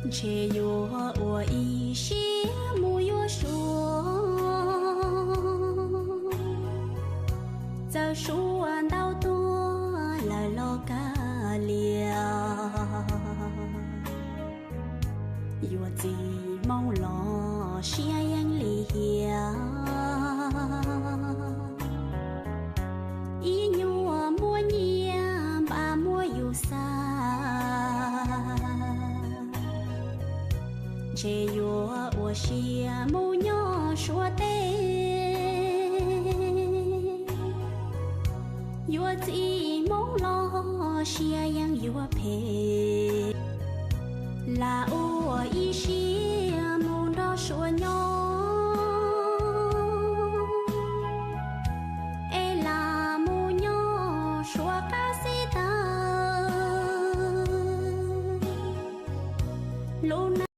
Ntshe yuav ua ib siab mus yuav Suav, txawm Suav ntaus tuag lawm los kav liam. Yuav txij hmoo los siab yeej lim hiam, ib nyuag muaj nyiaj npam muab yus xa. Ntshe yuav ua siab mus nyob Suav teb, yuav txij hmoo los siab yeej yuav phem. Lam ua ib siab mus nrog Suav nyob, es lam mus nyob Suav qab xib taws. Lub